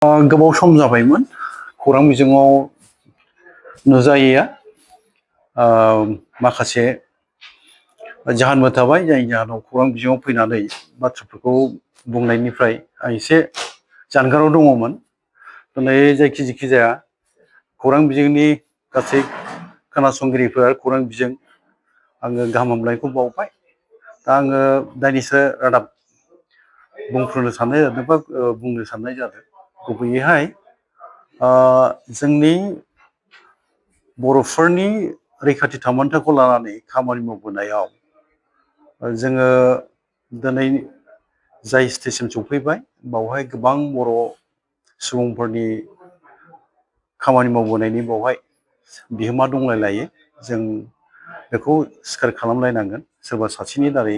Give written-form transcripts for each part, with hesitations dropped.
गोबाव सम जाबायमोन खौरां बिजोङाव नुजायैया माखासे जाहोनबो थाबाय जायनि जाहोनाव खौरां बिजोङाव फैनानै बाथ्राफोरखौ बुंनायनिफ्राय आं एसे जानगाराव दङमोन। दिनै जेखि जाया खौरां बिजोंनि गासै खोनासंगिरिफोर खौरां बिजों आङो गाहाम हामलायनायखौ बावबाय। दा आङो दान्दिसे रादाब बुंफ्रुनो साननाय जादों बा बुंनो साननाय जादों। गुबैयैहाय जोंनि बर'फोरनि रैखाथि थामोन्थाखौ लानानै खामानि मावबोनायाव जोङो दिनै जाय स्टेजसिम सफैबाय बावहाय गोबां बर' सुबुंफोरनि खामानि मावबोनायनि बावहाय बिहोमा दंलाय लायो। जों बेखौ स्वीकार खालामलायनांगोन। सोरबा सासेनि दारै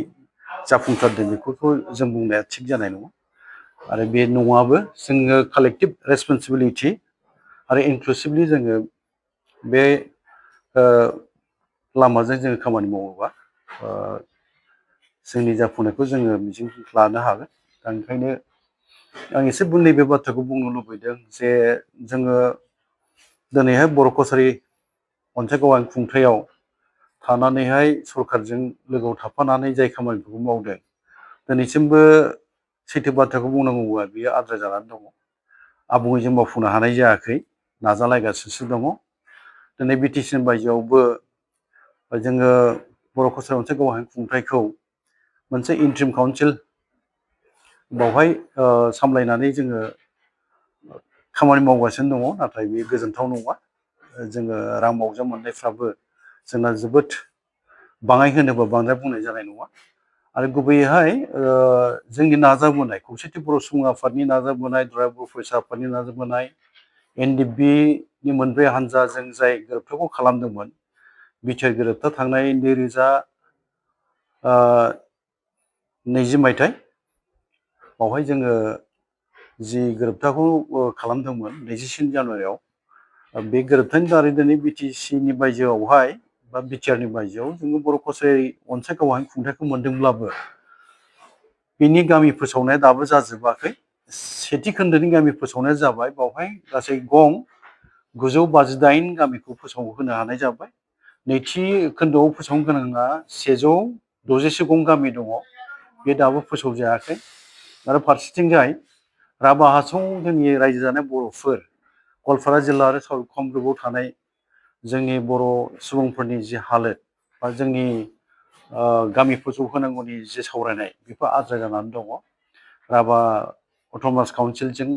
जाफुंसारदों बेफोरखौ जों बुंनाया थिग जानाय नङा। आरो बे नङाबो जोङो कालेक्टिभ रेसपन्सिबिलिटि आरो इनक्लुसिभलि जोङो बे लामाजों जोङो खामानि मावोबा जोंनि जाफुंनायखौ जोङो मिजिं लानो हागोन। दा ओंखायनो आं एसे नैबे बाथ्राखौ बुंनो लुबैदों जे जोङो दिनैहाय बर' कसारि अनसायगाव आयेन खुंथायाव थानानैहाय सरकारजों लोगोआव थाफानानै जाय खामानिफोरखौ मावदों दिनैसिमबो सैथो बाथ्राखौ बुंनांगौबा बियो आद्रा जानानै दङ। आबुङै जों मावफुंनो हानाय जायाखै, नाजालायगासिनो दङ। दिनै बिटिसिनि बायजोआवबो जोङो बर' कसारि अनसायगाव आयेन खुंथायखौ मोनसे इन्ट्रिम काउन्सिल बावहाय सामलायनानै जोङो खामानि मावगासिनो दङ। नाथाय बेयो गोजोनथाव नङा। जोङो रां मावजा मोननायफ्राबो जोंना जोबोद बाङाय होनोबा बांद्राय बुंनाय जानाय नङा। आरो गुबैयैहाय जोंनि नाजाबोनाय खौसेथि बर' सुबुं आफादनि नाजाबोनाय, दुलाराय बर' फरायसा आफादनि नाजाबोनाय, NDP-नि मोनब्रै हान्जाजों जाय गोरोबथाखौ खालामदोंमोन, बिटिआर गोरोबथा थांनाय 2020 मायथाइ बावहाय जोङो जि गोरोबथाखौ खालामदोंमोन 23 जानुवारियाव, बे गोरोबथानि दारै दिनै बिटिसिनि बायजोआवहाय बा बिटिआरनि बायजोआव जोङो बर' कसारि अनसायगाव आयेन खुंथायखौ मोनदोंब्लाबो बिनि गामि फोसावनाया दाबो जाजोबाखै। सेथि खोन्दोनि गामि फोसावनाया जाबाय, बावहाय गासै गं 958 गामिखौ फोसावहोनो हानाय जाबाय। नैथि खोन्दोआव फोसावनो गोनाङा 166 गं गामि दङ, बे दाबो फोसावजायाखै। आरो फारसेथिंजाय राभा हासं जोंनि रायजो जानाय बर'फोर, गवालपारा जिल्ला आरो कामरुपआव थानाय जोंनि बर' सुबुंफोरनि जि हालोद बा जोंनि गामि फोसावहोनांगौनि जे सावरायनाय बेफोर आद्रा जानानै दङ। राभा अट'नमास काउन्सिलजों,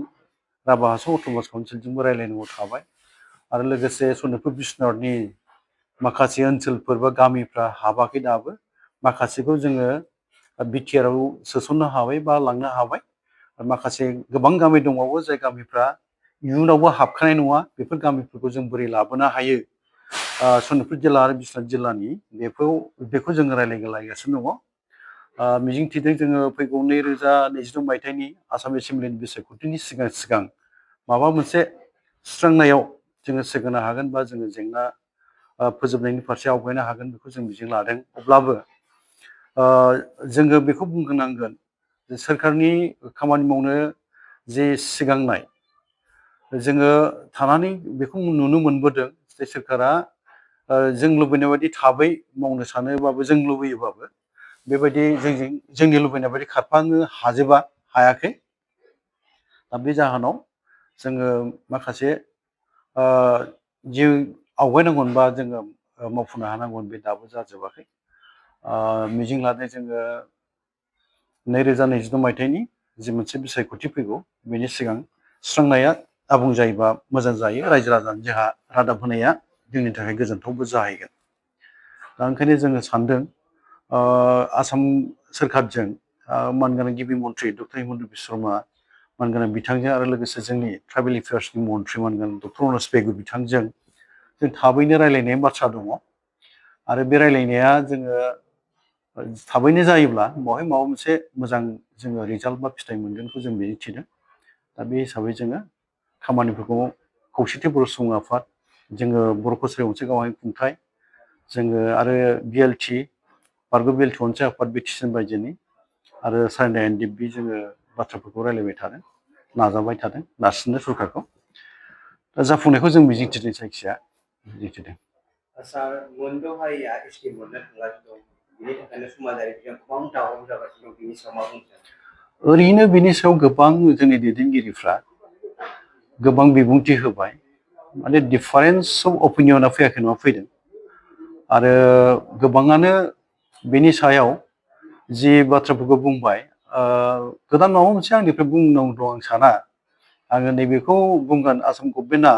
राभा हासं अट'नमास काउन्सिलजोंबो रायज्लायनांगौ थाबाय। आरो लोगोसे सनितपुर बिस्वनाथनि माखासे ओनसोलफोर बा गामिफ्रा हाबाखै दाबो। माखासेखौ जोङो बिटिआरआव सोसननो हाबाय बा लांनो हाबाय। माखासे गोबां गामि दंबावो जाय गामिफ्रा इयुनावबो हाबखानाय नङा। बेफोर गामिफोरखौ जों बोरै लाबोनो हायो, सनितपुर जिल्ला आरो बिश्वनाथ जिल्लानि बेखौ जोङो रायज्लायगासिनो दङ। मिजिंथिदों जोङो फैगौ 2022 मायथाइनि आसाम एसेम्बलिनि बिसायख'थिनि सिगां माबा मोनसे सुस्रांनायाव जोङो सोरगोनो हागोन बा जोङो जेंना फोजोबनायनि फारसे आवगायनो हागोन, बेखौ जों मिजिं लादों। अब्लाबो जोङो बेखौ बुंग्रोनांगोन जे सोरखारनि खामानि मावनो जे सिगांनाय, जोङो थानानै बेखौ नुनो मोनबोदों जे सोरखारा जों लुबैनाय बायदि थाबै मावनो सानोबाबो, जों लुबैयोबाबो बेबायदि जोंनि लुबैनाय बायदि खारफानो हायाखै। दा बे जाहोनाव जोङो माखासे जि आवगायनांगौमोन बा जोङो मावफुंनो हानांगौमोन, बे दाबो जाजोबाखै। मिजिं लादों जोङो 2022 मायथाइनि जि मोनसे बिसायख'थि फैगौ, बेनि सिगां सुस्रांनाया आबुं जायोबा मोजां जायो। रायजो राजानो जोंहा रादाब होनाया जोंनि थाखाय गोजोनथावबो जाहैगोन। दा ओंखायनो जोङो सानदों आसाम सोरखारजों मानगोनां गिबि मन्थ्रि डक्टर हिमन्त बिश्व शर्मा मानगोनां बिथांजों आरो लोगोसे जोंनि ट्राइबेल एफेयार्सनि मन्थ्रि मानगोनां डक्टर अनस पेगु बिथांजों जों थाबैनो रायलायनायनि बाथ्रा दङ। आरो बे रायलायनाया जोङो थाबैनो जायोब्ला बेवहाय माबा मोनसे मोजां जोङो रिजाल्ट बा फिथाइ मोनगोनखौ जों मिजिंथिदों। दा बे हिसाबै जोङो खामानिफोरखौ खौसेथि बर' सुबुं आफाद, जोङो बर' कसारि अनसायगाव आयेन खुंथाय, जोङो आरो BLT बारग' BLT अनसाय आफाद बिटिसि बायजोनि आरो सारेना NDP जोङो बाथ्राफोरखौ रायलायबाय थादों। नाजाबाय थादों नारसिननो सरकारखौ दा जाफुंनायखौ जों मिजिंथिदों जायखिया मिजिंथिदों सार मोनद' हारिया एसटि मोननो थांगासिनो दं बिनि थाखायनो समाजारि बिजों गोबां दावराव जागासिनो दं बिनि सायाव मा बुंनो ओरैनो बिनि सायाव गोबां जोंनि दैदेनगिरिफ्रा गोबां बिबुंथि होबाय माने डिफारेन्स अफ अपिनियना फैयाखै नङा फैदों आरो गोबाङानो बेनि सायाव जि बाथ्राफोरखौ बुंबाय गोदान माबा मोनसे आंनिफ्राय बुंनांगौ आं साना आङो नैबेखौ बुंगोन आसाम गभर्नमेन्टआ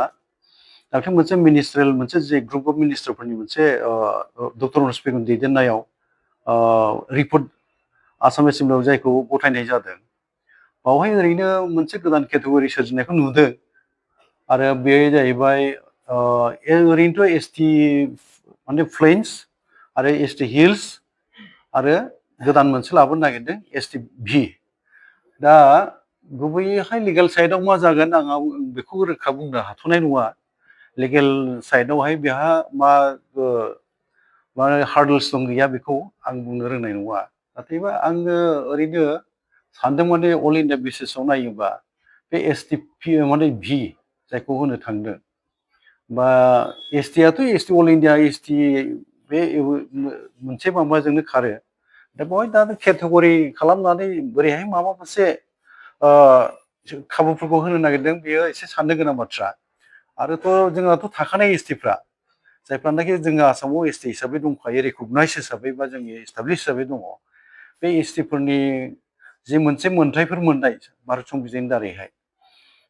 दाख्लै मोनसे मिनिस्ट्रियेल मोनसे जे ग्रुप अफ मिनिस्टारफोरनि मोनसे डक्टर मनज पेगुनि दैदेननायाव रिपर्ट आसाम एसेम्बलियाव जायखौ गथायनाय जादों बावहाय ओरैनो मोनसे गोदान केटेगरि सोरजिनायखौ नुदों आरो बे जाहैबाय ओरैनोथ' एसटि माने प्लेन्स आरो एसटि हिल्स आरो गोदान मोनसे लाबोनो नागिरदों एसटि भि दा गुबैयैहाय लिगेल साइडआव मा जागोन आं बेखौ रोखा बुंनो हाथ'नाय नङा लिगेल साइडआवहाय बेहा मा हार्डल्स दं गैया बेखौ आं बुंनो रोंनाय नङा नाथायबा आङो ओरैनो सानदों माने अल इन्डिया बेसिसाव नायोबा बे एसटि माने भि जायखौ होनो थांदों बा एसटिआथ' एसटि अल इन्डिया एसटि बे मोनसे माबाजोंनो खारो दा बेवहाय दा केटेगरि खालामनानै बोरैहाय माबा मोनसे खाबुफोरखौ होनो नागिरदों बेयो एसे साननो गोनां बाथ्रा आरोथ' जोंहाथ' थाखानाय एसटिफ्रा जायफ्रानाखि जोङो आसामाव एसटि हिसाबै दंखायो रिकगनाइज हिसाबै बा जोंनि एस्टाब्लिश हिसाबै दङ बे एसटिफोरनि जि मोनसे मोन्थायफोर मोननाय भारत संबिजिरनि दारैहाय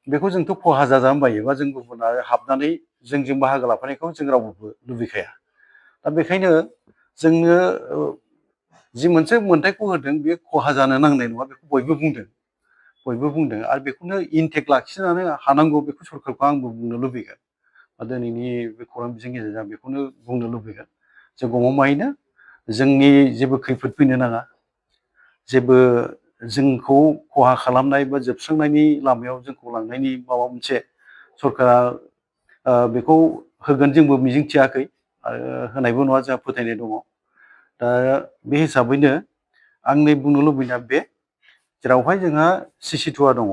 बेखौ जोंथ' खहा जाजानो बायो बा जों गुबुना हाबनानै जोंजों बाहागो लाफानायखौ जों रावबो लुबैखाया दा बेखायनो जोंनो जि मोनसे मोन्थायखौ होदों बेयो खहा जानो नांनाय नङा बेखौ बयबो बुंदों आरो बेखौनो इनटेक लाखिनानै हानांगौ बेखौ सरकारखौ आंबो बुंनो लुबैगोन दिनैनि बे खौरां बिजोंनि गेजेरजों आं बेखौनो बुंनो लुबैगोन जे गमामायैनो जोंनि जेबो खैफोद फैनो नाङा जेबो जोंखौ खहा खालामनाय बा जोबस्रांनायनि लामायाव जोंखौ लांनायनि माबा मोनसे सरकारा बेखौ होगोन जोंबो मिजिंथियाखै आरो होनायबो नङा जोंहा फोथायनाय दङ दा बे हिसाबैनो आंनि बुंनो लुबैनाया बे जेरावहाय जोंहा सिसिटुवा दङ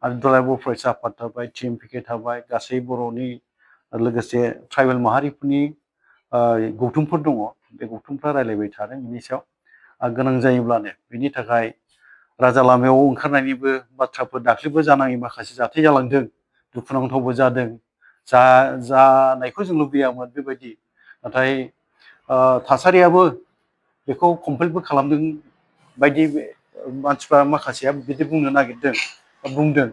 आरो दुलाराय फरायसा आफाद थाबाय टिएमपिके थाबाय गासै बर'नि लोगोसे ट्राइबेल माहारिफोरनि गौथुमफोर दङ बे गौथुमफ्रा रायलायबाय थादों बिनि सायाव गोनां जायोब्लानो बिनि थाखाय राजा लामायाव ओंखारनायनिबो बाथ्राफोर दाख्लैबो जानाङि माखासे जाथाय जालांदों दुखुनांथावबो जादों जानायखौ जों लुबैयामोन बेबायदि नाथाय थासारियाबो बेखौ कमप्लिटबो खालामदों बायदि मानसिफ्रा माखासेया बिदि बुंनो नागिरदों बुंदों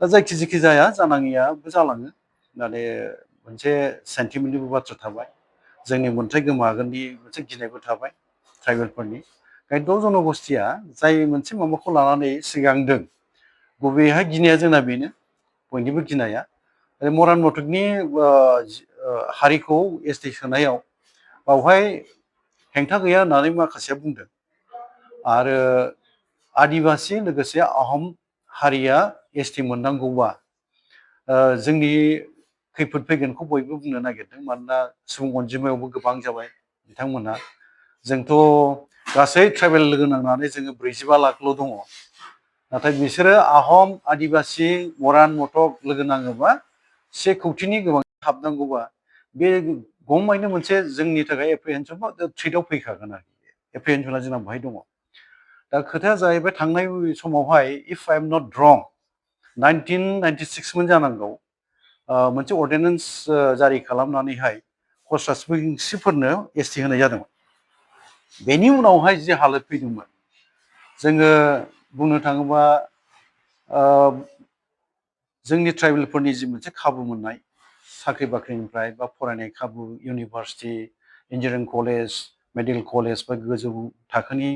दा जायखि जाया जानाङियाबो जालाङो माने मोनसे सेन्टिमेन्टनिबो बाथ्रा थाबाय जोंनि मोन्थाय गोमागोननि मोनसे गिनायबो थाबाय ट्राइबेलफोरनि ओंखायनोथ' जन'गस्थिया जाय मोनसे माबाखौ लानानै सिगांदों गुबैयैहाय गिनाया जोंना बेनो बयनिबो गिनाया मरान मथकनि हारिखौ एसटि सोनायाव बावहाय हेंथा गैया होननानै माखासेया बुंदों आरो आदिबासि लोगोसे आहम हारिया एसटि मोननांगौबा जोंनि खैफोद फैगोनखौ बयबो बुंनो नागिरदों मानोना सुबुं अनजिमायावबो गोबां जाबाय बिथांमोनहा जोंथ' गासै ट्राइबेल लोगो नांनानै जोङो 45 लाखल' दङ नाथाय बिसोरो आहम आदिबासि मरान मटक लोगो नाङोबा 1 कौटिनि गोबां हाबनांगौबा बे गमायैनो मोनसे जोंनि थाखाय एप्रिहेन्सन बा थ्रेटआव फैखागोन आरोखि एप्रिहेन्सना जोंना बेहाय दङ दा खोथाया जाहैबाय थांनाय समावहाय इफ आइ एम नट रं 1996 मोन जानांगौ मोनसे अर्डिनेन्स जारि खालामनानैहाय कस राजबंसिफोरनो एसटि होनाय जादोंमोन बेनि उनावहाय जे हालोद फैदोंमोन जोङो बुंनो थाङोबा जोंनि ट्राइबेलफोरनि जि मोनसे खाबु मोननाय साख्रि बाख्रिनिफ्राय बा फरायनाय खाबु university engineering college medical college बा गोजौ थाखोनि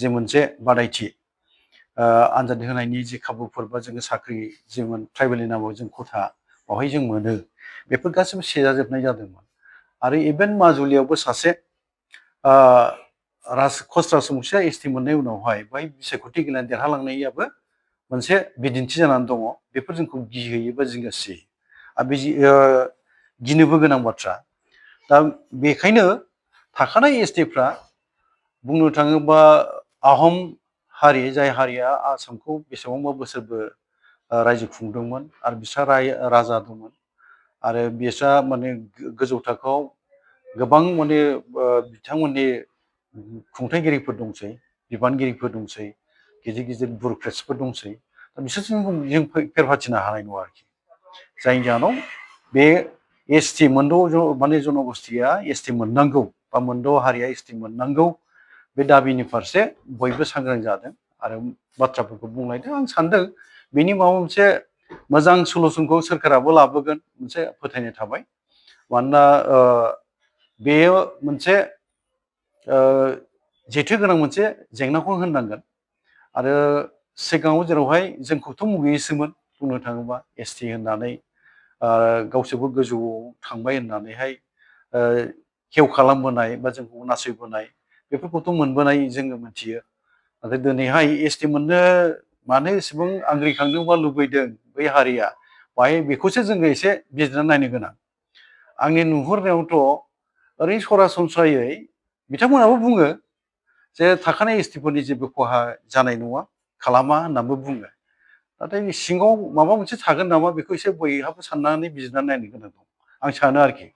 जे मोनसे बादायथि आनजाद होनायनि जि खाबुफोर बा जोङो साख्रि जों ट्राइबेलनि नामाव जों खथा बावहाय जों मोनो बेफोर गासैबो सेजाजोबनाय जादोंमोन आरो इभेन माजुलियावबो सासे कस राजबंसिया एसटि मोननाय उनावहाय बै बिसायख'थि गेलेनानै देरहालांनायाबो मोनसे बिदिन्थि जानानै दङ बेफोर जोंखौ गिहोयो बा जिंगासियो आरो बे गिनोबो गोनां बाथ्रा दा बेखायनो थाखानाय एसटिफ्रा बुंनो थाङोबा आहम हारि जाय हारिया आसामखौ बेसेबांबा बोसोरबो रायजो खुंदोंमोन आरो बिस्रा राजा दंमोन आरो बिस्रा माने गोजौ थाखोआव गोबां माने बिथांमोननि खुंथायगिरिफोर दंसै, बिबानगिरिफोर दंसै, गिदिर गिदिर बिउर'क्रेट्सफोर दंसै। दा बिसोरजों जों फेर फाथिनो हानाय नङा आरोखि। जायनि जाहोनाव बे एसटि मोनद' माने जन'गोष्ठिया एसटि मोननांगौ बा मोनद' हारिया एसटि मोननांगौ बे दाबिनि फारसे बयबो सांग्रां जादों आरो बाथ्राफोरखौ बुंलायदों। आं सानदों बेनि माबा मोनसे मोजां सलुसनखौ सोरखाराबो लाबोगोन मोनसे फोथायनाय थाबाय। मानोना बेयो मोनसे जेथो गोनां मोनसे जेंनाखौ होननांगोन आरो सिगाङाव जेरावहाय जोंखौथ' मुगैयोसोमोन बुंनो थाङोबा एसटि होननानै गावसोरबो गोजौआव थांबाय होननानैहाय हेव खालामबोनाय बा जोंखौ नासयबोनाय बेफोरखौथ' मोनबोनाय जोङो मिथियो। नाथाय दिनैहाय एसटि मोननो मानो एसेबां आंग्रिखांदों बा लुबैदों बै हारिया बाहाय बेखौसो जोङो एसे बिजिरनानै नायनो गोनां। आंनि नुहुरनायावथ' ओरैनो सरासनस्रायै बिथांमोनाबो बुङो जे थाखानाय एसटिफोरनि जेबो खहा जानाय नङा खालामा होननानैबो बुङो। नाथाय सिङाव माबा मोनसे थागोन नामा बेखौ एसे बयहाबो साननानै बिजिरनानै नायनो गोनां दं आं सानो आरोखि।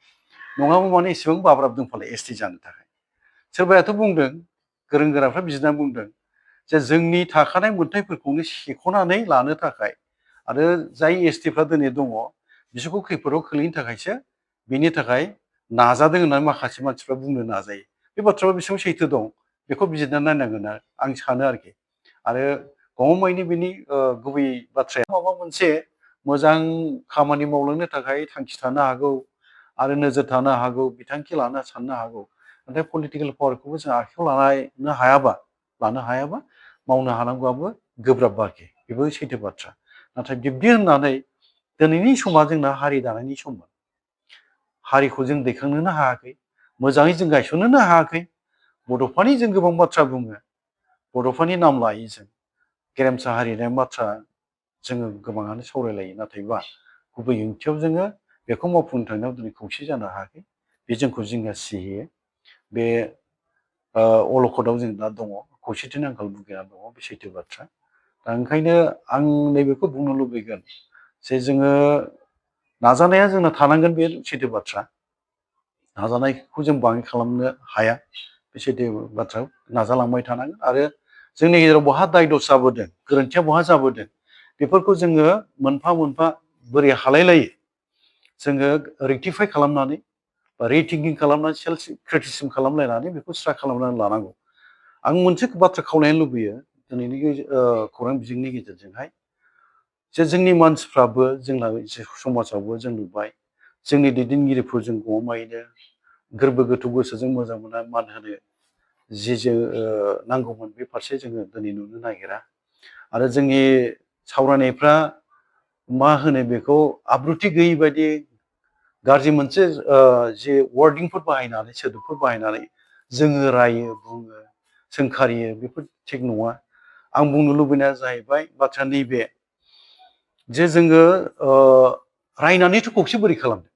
नङाबा माने एसेबां बाब्राबदों फालाय एसटि जानो थाखाय। सोरबायाथ' बुंदों, गोरों गोराफ्रा बिजिरनानै बुंदों जे जोंनि थाखानाय मोनथायफोरखौनो सेख'नानै लानो थाखाय आरो जाय एसटिफ्रा दिनै दङ बिसोरखौ खैफोदाव खोलैनो थाखायसो बेनि थाखाय नाजादों होननानै माखासे मानसिफ्रा बुंनो नाजायो। बे बाथ्राया बेसेबां सैथो दं बेखौ बिजिरनानै नायनांगोन आं सानो आरोखि। आरो गमामायैनो बिनि गुबै बाथ्राया माबा मोनसे मोजां खामानि मावलांनो थाखाय थांखि थानो हागौ आरो नोजोर थानो हागौ, बिथांखि लानो साननो हागौ। नाथाय पलिटिकेल पावारखौबो जों आखायाव लानो हायाबा मावनो हानांगौआबो गोब्राब आरोखि। बेबो सैथो बाथ्रा। नाथाय बिब्दि होननानै दिनैनि समा जोंना हारि दानायनि सममोन। हारिखौ जों दैखांनोनो हायाखै, मोजाङै जों गायसननोनो हायाखै। बड'फानि जों गोबां बाथ्रा बुङो, बड'फानि नाम लायो जों, गेरेमसा हारिनाय बाथ्रा जोङो गोबाङानो सावरायलायो। नाथायबा गुबै ओंथियाव जोङो बेखौ मावफुंनो थांनायाव दिनै खौसे जानो हायाखै। बे जोंखौ जिंगा सिहोयो। बे अलखदाव जों दा दङ, खौसेथिनि आंखाल भुगिनानै दङ, बे सैथो बाथ्रा। दा ओंखायनो आं नैबेखौ बुंनो लुबैगोन जे जोङो नाजानाया जोंना थानांगोन, बे सैथो बाथ्रा। नाजानायखौ जों बाङाइ खालामनो हाया, बे सैथो बाथ्रा। नाजालांबाय थानांगोन आरो जोंनि गेजेराव बहा दाय दस जाबोदों, गोरोन्थिया बहा जाबोदों बेफोरखौ जोङो मोनफा मोनफा बोरै हालायलायो जोङो रेक्टिफाइ खालामनानै बा रिथिंकिं खालामनानै सेल्फ क्रिटिसिजम खालामलायनानै बेखौ स्रा खालामनानै लानांगौ। आं मोनसे बाथ्रा खावलायनो लुबैयो दिनैनि खौरां बिजोंनि गेजेरजोंहाय, जे जोंनि मानसिफ्राबो जोंना समाजावबो जों नुबाय जोंनि दैदेनगिरिफोर जों गमामायैनो गोरबो गोथौ गोसोजों मोजां मोनना मान होनो जे नांगौमोन बे फारसे जोङो दिनै नुनो नागिरा। आरो जोंनि सावरायनायफ्रा मा होनो बेखौ आब्रुथि गैयै बायदि गाज्रि मोनसे जे वार्डिंफोर बाहायनानै, सोदोबफोर बाहायनानै जोङो रायो, बुङो, सोंखारियो, बेफोर थिग नङा। आं बुंनो लुबैनाया जाहैबाय बाथ्राया नैबे जे जोङो रायनानैथ' खौसे बोरै खालामनो?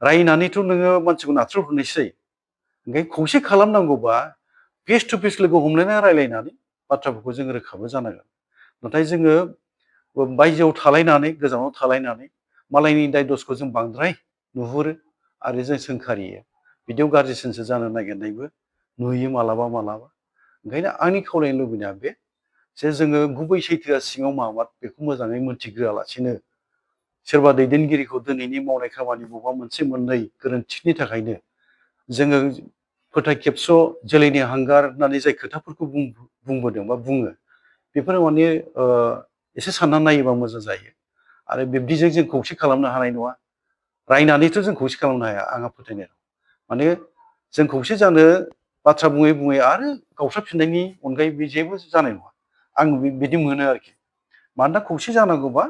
रायनानैथ' नोङो मानसिखौ नाथ्रोदहरनायसो जायो। ओंखायनो खौसे खालामनांगौबा फेस टु फेस लोगो हमलायनानै रायलायनानै बाथ्राफोरखौ जों रोखाबो जानांगोन। नाथाय जोङो बायजोआव थालायनानै, गोजानाव थालायनानै मालायनि दाय दसखौ जों बांद्राय नुहुरो आरो जों सोंखारियो। बिदियाव गाज्रिसिनसो जानो नागिरनायबो नुयो मालाबा मालाबा। ओंखायनो आंनि खावलायनो लुबैनाया बे जे जोङो गुबै सैथोआ सिङाव माबा बेखौ मोजाङै मोनथिग्रोआलासिनो सोरबा दैदेनगिरिखौ दिनैनि मावनाय खामानि बबेबा मोनसे मोननै गोरोन्थिनि थाखायनो जोङो फोथाय खेबस' जोलैनि हांगार होननानै जाय खोथाफोरखौ बुंबोदों बा बुङो, बेफोरो माने एसे साननानै नायोबा मोजां जायो। आरो बिब्दिजों जों खौसे खालामनो हानाय नङा। रायनानैथ' जों खौसे खालामनो हाया, आंहा फोथायनाय दं। माने जों खौसे जानो बाथ्रा बुङै बुङै आरो गावस्राफिननायनि अनगायै बे जेबो जानाय नङा। आं बिदि मोनो आरोखि। मानोना खौसे जानांगौबा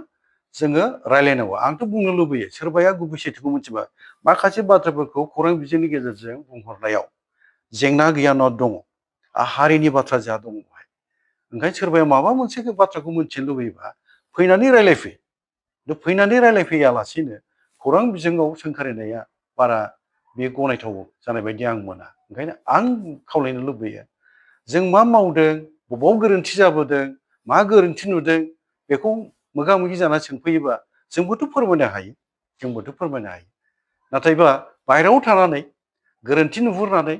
जोङो रायलायनांगौ। आंथ' बुंनो लुबैयो सोरबाया गुबै सैथोखौ मिथिबा माखासे बाथ्राफोरखौ खौरां बिजोंनि गेजेरजों बुंहरनायाव जेंना गैया नङा दङ। हारिनि बाथ्रा जोंहा दङ बेवहाय। ओंखायनो सोरबाया माबा मोनसे बाथ्राखौ मिथिनो लुबैयोबा फैनानै रायलायफै। फैनानै रायलायफैयालासिनो खौरां बिजोङाव सोंखारिनाया बारा बे गनायथाव जानाय बायदि आं मोना। ओंखायनो आं खावलायनो लुबैयो जों मा मावदों, बबाव गोरोन्थि जाबोदों, मा गोरोन्थि नुदों, बेखौ मोगा मोगि जाना सोंफैयोबा जोंबोथ' फोरमायनो हायो नाथायबा बाहेरायाव थानानै गोरोन्थि नुहुरनानै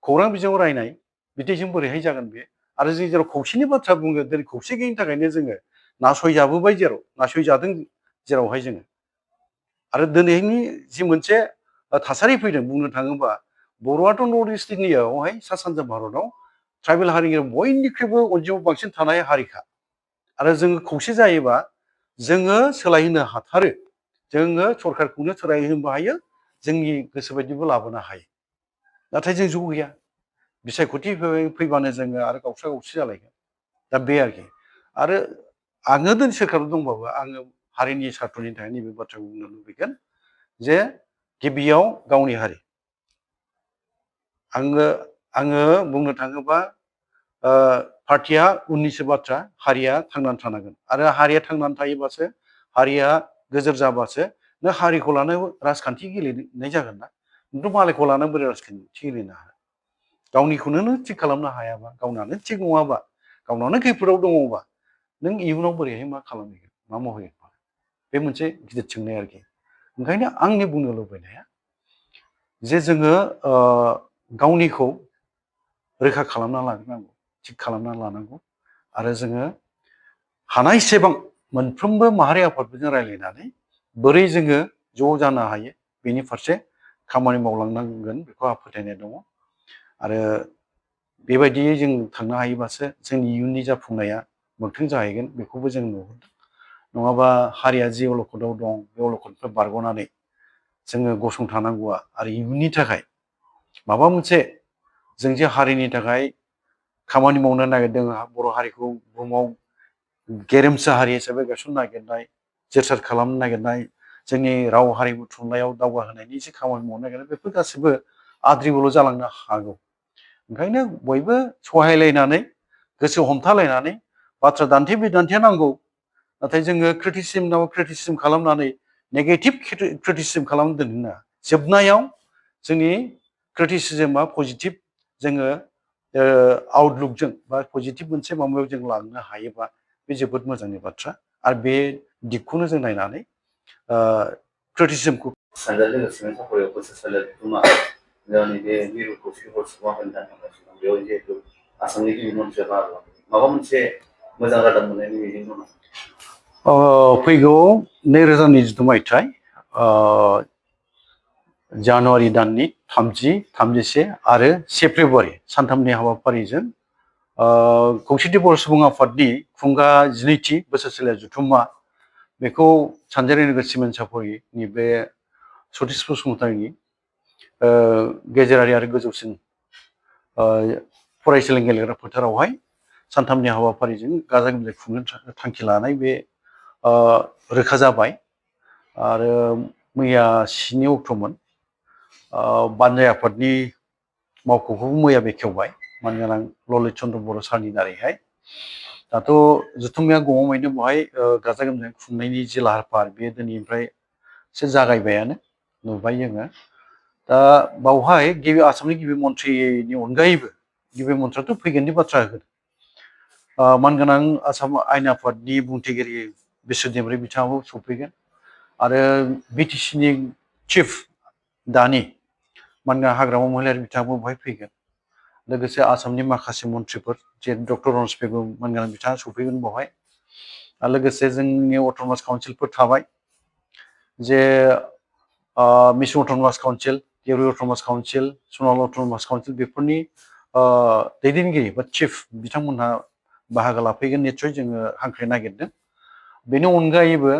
खौरां बिजोङाव रायनाय बिदिजों बोरैहाय जागोन बे आरो जों जेराव खौसेनि बाथ्रा बुङो दिनै खौसे गैयिनि थाखायनो जोङो नासयजाबोबाय नासयजादों जेरावहाय जोङो आरो दिनैनि जि मोनसे थासारि फैदों बुंनो थाङोबा बर'आथ' नर्थ इस्टनियावहाय सा सानजा भारताव ट्राइबेल हारिनि बयनिख्रुइबो अनजिमा बांसिन थानाय हारिखा आरो जोङो खौसे जायोबा जोङो सोलायहोनो हाथारो जोङो सरखारखौनो सोलायहोनोबो हायो जोंनि गोसो बायदिबो लाबोनो हायो नाथाय जों ज' गैया बिसायख'थि फैबानो जोङो आरो गावस्रा गावस्रि जालायगोन दा बे आरो आङो दिनै सोरखाराव दंबाबो आङो हारिनि सार्थनि थाखाय नैबे बाथ्राखौ बुंनो लुबैगोन जे गिबियाव गावनि हारि आङो बुंनो थाङोबा पार्टिया उननिसो बाथ्रा हारिया थांनानै थानांगोन आरो हारिया थांनानै थायोबासो हारिया गोजोर जाबासो नों हारिखौ लानानै राजखान्थि गेलेनाय जागोन ना नोंथ' मालायखौ लानानै बोरै राजखान्थि गेलेनो हाया गावनिखौनो नों थिग खालामनो हायाबा गावनानो थिग नङाबा गावनानो खैफोदाव दङबा नों इयुनाव बोरैहाय मा खालामहैगोन मा मावहैगोन बे मोनसे गिदिर सोंनाय आरोखि ओंखायनो आंनि बुंनो लुबैनाया जे जोङो गावनिखौ रैखा खालामना लाग्रोनांगौ थिग खालामना लानांगौ आरो जोङो हानायसेबां मोनफ्रोमबो माहारि आफादफोरजों रायज्लायनानै बोरै जोङो ज' जानो हायो बेनि फारसे खामानि मावलांनांगोन बेखौ आंहा फोथायनाय दङ आरो बेबायदियै जों थांनो हायोबासो जोंनि इयुननि जाफुंनाया मोगथों जाहैगोन बेखौबो जों नुहुरदों नङाबा हारिया जि अलखदाव दं बे अलखदनिफ्राय बारग'नानै जोङो गसंथानांगौआ आरो इयुननि थाखाय माबा मोनसे जों जे हारिनि थाखाय खामानि मावनो नागिरदों बर' हारिखौ बुहुमाव गेरेमसा हारि हिसाबै गायसननो नागिरनाय जोरसार खालामनो नागिरनाय जोंनि राव हारिमु थुनलाइयाव दावगाहोनायनि एसे खामानि मावनो नागिरनाय बेफोर गासैबो आद्रिबोल' जालांनो हागौ ओंखायनो बयबो सहायलायनानै गोसो हमथालायनानै बाथ्रा दान्थे बिदान्थे नांगौ नाथाय जोङो क्रिटिसिजम खालामनानै नेगेटिभ क्रिटिसिजम खालामनो दोननो जोबनायाव जोंनि क्रिटिसिजमा पजिटिभ जोङो आउटलुकजों बा पजिटिभ मोनसे माबायाव जों लांनो हायोबा बे जोबोद मोजांनि बाथ्रा आरो बे दिगखौनो जों नायनानै क्रिटिसिजमखौ सानजानि सिमेन्ट सापरियाव बोसोरसालिया जथुमा जोंनि बे मिरु खौसेखौ सुबुं होननानै थांगासिनो दं बेयाव जिहेतु आसामनि गिबि मन्थ्रिया बाहागो माबा मोनसे मोजां रादाब मोननायनि मिजिं दं फैगौ 2022 मायथाइ जानुवारि दाननि 30, 31 आरो 1 फेब्रुवारि सानथामनि हाबाफारिजों खौसेथि बर' सुबुं आफादनि खुंगा 12थि बोसोरसालिया जथुम्मा बेखौ सानजारि नोगोर सिमेन्ट सापरिनि बे सतिश बसुमतारीनि गेजेरारि आरो गोजौसिन फरायसालि गेलेग्रा फोथारावहाय सानथामनि हाबाफारिजों गाजा गोमजायै खुंनो थांखि लानाय बे रोखा जाबाय आरो मैया 7 अक्ट'मोन बानजाय आफादनि मावख'खौबो मैया बेखेवबाय मानगोनां ललित चन्द्र बर' सारनि दारैहाय दाथ' जथुम्माया गमामायैनो बेवहाय गाजा गोमजायै खुंनायनि जि लाहार फाहार बेयो दिनैनिफ्राय एसे जागायबायानो नुबाय जोङो दा बावहाय आसामनि गिबि मन्थ्रिनि अनगायैबो गिबि मन्थ्रियाथ' फैगोननि बाथ्रा होगोन मानगोनां आसाम आयेन आफादनि बुंथिगिरि बिश्वदेबरै बिथाङाबो सफैगोन आरो बिटिसिनि चिफ दानि मानगोनां हाग्रामा महिलारि बिथाङाबो बेवहाय फैगोन लोगोसे आसामनि माखासे मन्थ्रिफोर जे डक्टर रनस पेगु मानगोनां बिथाङा सफैगोन बेवहाय आरो लोगोसे जोंनि अट'नमास काउन्सिलफोर थाबाय जे mission autonomous council Deori autonomous council Sonowal autonomous council बेफोरनि दैदेनगिरि बा चिफ बिथांमोनहा बाहागो लाफैगोन निस्सय जोङो हांख्रायनो नागिरदों बेनि अनगायैबो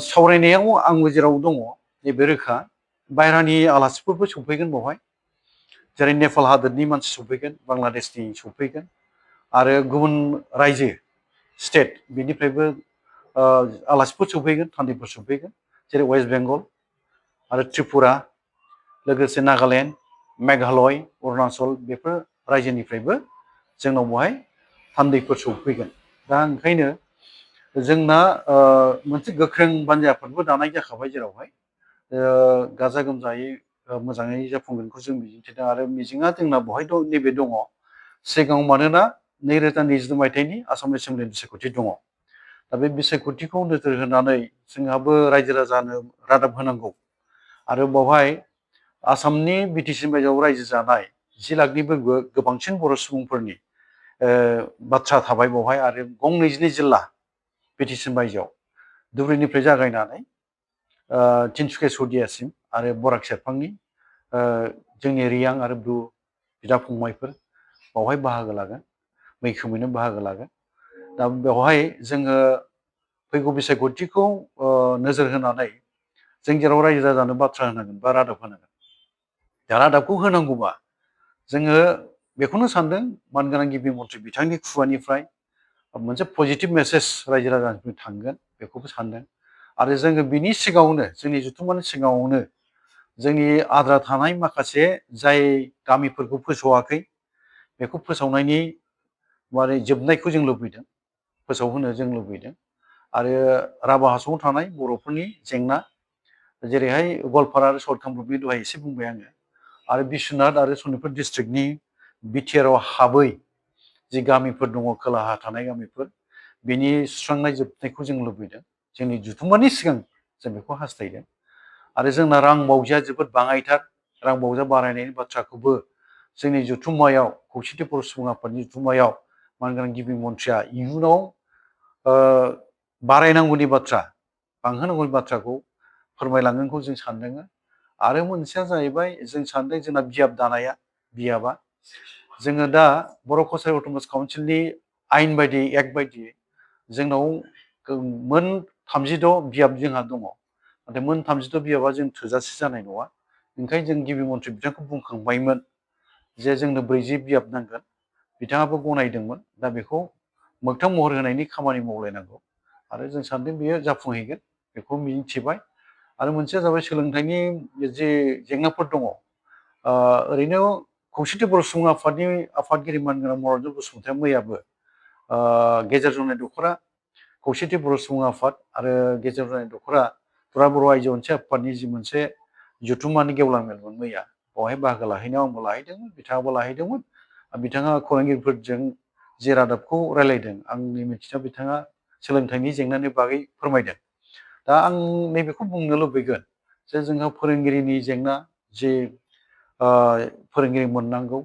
सावरायनायाव आंबो जेराव दङ नैबे रोखा बायह्रानि आलासिफोरबो सफैगोन बेवहाय जेरै नेपाल हादोरनि मानसि सफैगोन बांलादेशनि सफैगोन आरो गुबुन रायजो स्टेट बेनिफ्रायबो आलासिफोर सफैगोन थान्दैफोर सफैगोन जेरै वेस्ट बेंगल आरो त्रिपुरा लोगोसे नागालेण्ड मेघालय अरुणाचल बेफोर रायजोनिफ्रायबो जोंनाव बेवहाय थान्दैफोर सफैगोन दा ओंखायनो जोंना मोनसे गोख्रों बानजाय आफादबो दानाय जाखाबाय जेरावहाय गाजा गोमजायै मोजाङै जाफुंगोनखौ जों मिजिंथिदों आरो मिजिङा जोंना बेवहाय नैबे दङ सिगाङाव मानोना 2022 मायथाइनि आसाम एसेम्बलिनि बिसायख'थि दङ दा बे बिसायख'थिखौ नोजोर होनानै जोंहाबो रायजो राजानो रादाब होनांगौ आरो बावहाय आसामनि बिटिसि बायजोआव रायजो जानाय 10 लाखनिबो गोबांसिन बर' सुबुंफोरनि बाथ्रा थाबाय बावहाय आरो गं 22 जिल्ला बिटिसि बायजोआव धुबुरीनिफ्राय जागायनानै तिनसुकिया सौदियासिम आरो बराक सेरफांनि जोंनि रियां आरो ब्रु बिदा फंबायफोर बावहाय बाहागो लागोन मैखोमैनो बाहागो लागोन दा बेवहाय जोङो फैगौ बिसायख'थिखौ नोजोर होनानै जों जेराव रायजो राजानो बाथ्रा होनांगोन बा रादाब होनांगोन दा रादाबखौ होनांगौबा जोङो बेखौनो सानदों मानगोनां गिबि मन्थ्रि बिथांनि खुगानिफ्राय मोनसे पजिटिभ मेसेज रायजो राजानिफ्राय थांगोन बेखौबो सानदों आरो जोङो बिनि सिगाङावनो जोंनि जथुम्मानि सिगाङावनो जोंनि आद्रा थानाय माखासे जाय गामिफोरखौ फोसावाखै बेखौ फोसावनायनि माने जोबनायखौ जों लुबैदों फोसावहोनो जों लुबैदों आरो राभा हासङाव थानाय बर'फोरनि जेंना जेरैहाय गवालपारा आरो साउथ कामरुपनि दहाय एसे बुंबाय आङो आरो बिश्वनाथ आरो सनितपुर डिस्ट्रिक्टनि बिटिआरआव हाबै जि गामिफोर दङ खोलाहा थानाय गामिफोर बेनि सुस्रांनाय जोबनायखौ जों लुबैदों जोंनि जथुम्मानि सिगां जों बेखौ हास्थायदों आरो जोंना रां बावजाया जोबोद बाङायथार रां बावजा बारायनायनि बाथ्राखौबो जोंनि जथुम्मायाव खौसेथि बर' सुबुं आफादनि जथुम्मायाव मानगोनां गिबि मन्थ्रिया इयुनाव बारायनांगौनि बाथ्रा बांहोनांगौनि बाथ्राखौ फोरमायलांगोनखौ जों सानदों आरो मोनसेया जाहैबाय जों सानदों जोंना बियाब दानाया बियाबा जोङो दा बर' कसारि अट'नमास काउन्सिलनि आयेन बायदियै एक्ट बायदियै जोंनाव मोन 36 बियाब जोंहा दङ नाथाय मोन 36 बियाबा जों थोजासे जानाय नङा ओंखायनो जों गिबि मन्थ्रि बिथांखौ बुंखांबायमोन जे जोंनो 40 बियाब नांगोन बिथाङाबो गनायदोंमोन दा बेखौ मोगथां महर होनायनि खामानि मावलायनांगौ आरो जों सानदों बेयो जाफुंहैगोन बेखौ मिथिबाय आरो मोनसेया जाबाय सोलोंथाइनि जे जेंनाफोर दङ ओरैनो खौसेथि बर' सुबुं आफादनि आफादगिरि मानगोनां मरनजन बसुमतारिया मैयाबो गेजेर जनाय दख'रा खौसेथि बर' सुबुं आफाद आरो गेजेर जनाय दख'रा तुरा बर' आइजो अनसाय आफादनि जि मोनसे जथुम्मानि गेवलां मेलमोन मैया बेवहाय बाहागो लाहैनायाव आंबो लाहैदोंमोन बिथाङाबो लाहैदोंमोन बिथाङा खौरांगिरिफोरजों जे रादाबखौ रायलायदों आंनि मिथिनायाव बिथाङा सोलोंथाइनि जेंनानि बागै फोरमायदों दा आं नैबेखौ बुंनो लुबैगोन जे जोंहा फोरोंगिरिनि जेंना जे फोरोंगिरि मोननांगौ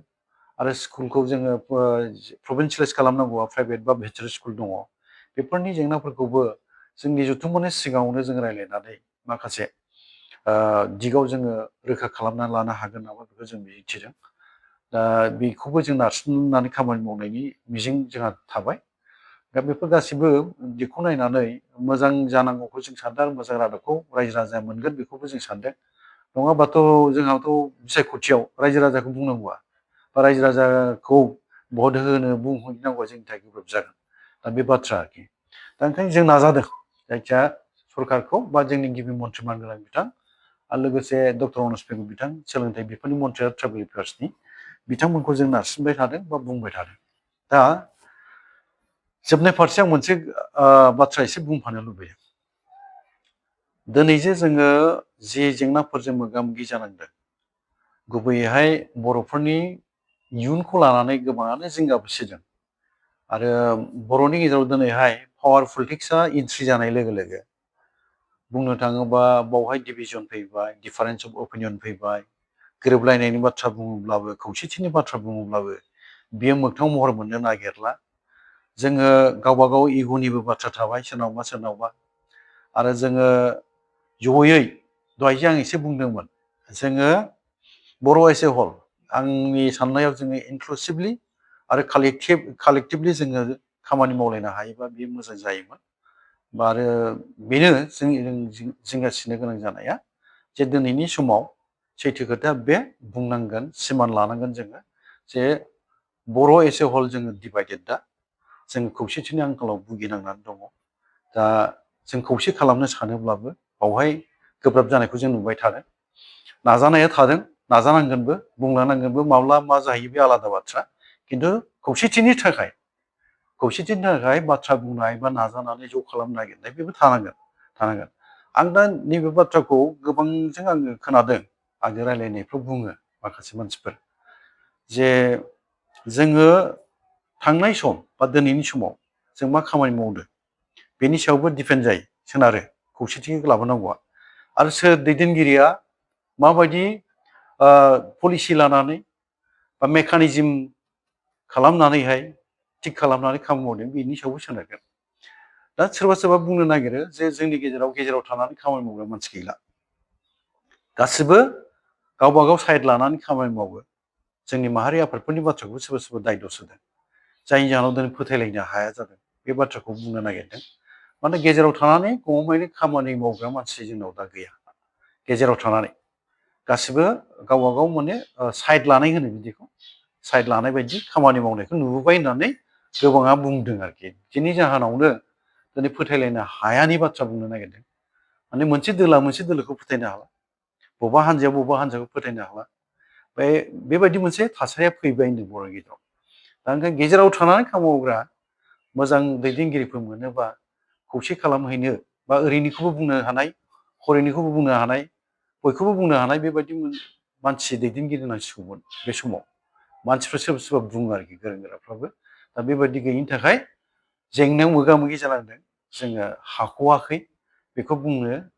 आरो स्कुलखौ जोङो प्रभिन्सियेलाइज खालामनांगौआ प्राइभेट बा भेटेरिनेरि स्कुल दङ बेफोरनि जेंनाफोरखौबो जोंनि जथुम्मानि सिगाङावनो जों रायलायनानै माखासे दिगाव जोङो रोखा खालामनानै लानो हागोन नामा बेखौ जों मिजिंथिदों दा बेखौबो जों नारसिननानै खामानि मावनायनि मिजिं जोंहा थाबाय दा बेफोर गासिबो दिगखौ नायनानै मोजां जानांगौखौ जों सानदों आरो मोजां रादाबखौ रायजो राजाया मोनगोन बेखौबो जों सानदों नङाबाथ' जोंहाथ' बिसायख'थियाव रायजो राजाखौ बुंनांगौआ बा रायजो राजाखौ भट होनो बुंहैनांगौआ जोंनि थाखाय गोब्राब जागोन दा बे बाथ्रा आरोखि दा ओंखायनो जों नाजादों जायखिया सरकारखौ बा जोंनि गिबि मन्थ्रि मानगोनां बिथां आरो लोगोसे डक्टर अनस पेगु बिथां सोलोंथाइ बिफाननि मन्थ्रि आरो ट्राइबेल एफेयार्सनि बिथांमोनखौ जों नारसिनबाय थादों बा बुंबाय थादों दा जोबनाय फारसे आं मोनसे बाथ्रा एसे बुंफानो लुबैयो दिनै जे जोङो जि जेंनाफोरजों मोगा मोगि जानांदों गुबैयैहाय बर'फोरनि इयुनखौ लानानै गोबाङानो जिंगासिदों आरो बर'नि गेजेराव दिनैहाय पावार पलिटिक्सआ एन्ट्रि जानाय लोगो लोगो बुंनो थाङोबा बावहाय डिभिजन फैबाय डिफारेन्स अफ अपिनियन फैबाय गोरोबलायनायनि बाथ्रा बुङोब्लाबो खौसेथिनि बाथ्रा बुङोब्लाबो बियो मोगथां महर मोननो नागिरला जोङो गावबा गाव इग'निबो बाथ्रा थाबाय सोरनावबा सोरनावबा आरो जोङो जयै दहायसो आं एसे बुंदोंमोन जोङो बर' एस ए हल आंनि साननायाव जोङो इनक्लुसिभलि आरो कालेक्टिभलि जोङो खामानि मावलायनो हायोबा बेयो मोजां जायोमोन बा आरो बेनो जों जिंगासिनो गोनां जानाया जे दिनैनि समाव सैथो खोथा बे बुंनांगोन सिमान लानांगोन जोङो जे बर' एस ए हल जोङो डिभाइडेड दा जों खौसेथिनि आंखालाव भुगिनांनानै दङ दा जों खौसे खालामनो सानोब्लाबो बावहाय गोब्राब जानायखौ जों नुबाय थादों नाजानाया थादों नाजानांगोनबो बुंलांनांगोनबो माब्ला मा जाहैयो बे आलादा बाथ्रा खिन्थु खौसेथिनि थाखाय बाथ्रा बुंनाय बा नाजानानै ज' खालामनो नागिरनाय बेबो थानांगोन आं दा नैबे बाथ्राखौ गोबांजों आङो खोनादों आंजों रायलायनायफ्राव बुङो माखासे मानसिफोर जे जोङो थांनाय सम बा दिनैनि समाव जों मा खामानि मावदों बेनि सायावबो दिपेन्ड जायो, सोनारो खौसेथिखौ लाबोनांगौआ। आरो सोर दैदेनगिरिया माबायदि पलिसि लानानै बा मेकानिजम खालामनानैहाय थिग खालामनानै खामानि मावदों, बेनि सायावबो सोनारगोन। दा सोरबा सोरबा बुंनो नागिरो जे जोंनि गेजेराव थानानै खामानि मावग्रा मानसि गैला, गासिबो गावबा गाव साइड लानानै खामानि मावो। जोंनि माहारि आफादफोरनि बाथ्राखौ सोरबा सोरबा दायदस होदों, जायनि जाहोनाव दिनै फोथायलायनो हाया जादों। बे बाथ्राखौ बुंनो नागिरदों। माने गेजेराव थानानै गमामायैनो खामानि मावग्रा मानसि जोंनाव दा गैया। गेजेराव थानानै गासिबो गावबा गाव माने साइड लानाय होनो बिदिखौ, साइड लानाय बायदि खामानि मावनायखौ नुबोबाय होननानै गोबाङा बुंदों आरोखि। बिनि जाहोनावनो दिनै फोथायलायनो हायानि बाथ्रा बुंनो नागिरदों। माने मोनसे दोला मोनसे दोलोखौ फोथायनो हाला, बबेबा हान्जायाव फोथायनो हाला। बेबायदि मोनसे थासारिया फैबाय होनदों बर' गेजेराव। दा ओंखायनो गेजेराव थानानै खामानि मावग्रा मोजां दैदेनगिरिफोर मोनोबा, खौसे खालामहैनो बा ओरैनिखौबो बुंनो हानाय, हरैनिखौबो बुंनो हानाय, बयखौबो बुंनो हानाय बेबायदि मानसि दैदेनगिरि नांसिगौमोन बे समाव। मानसिफ्रा सोरबा सोरबा बुङो आरोखि, गोरों गोराफ्राबो। दा बेबायदि गैयिनि थाखाय जेंनायाव मोगा मोगि जानांदों, जोङो हाख'वाखै बेखौ बुंनो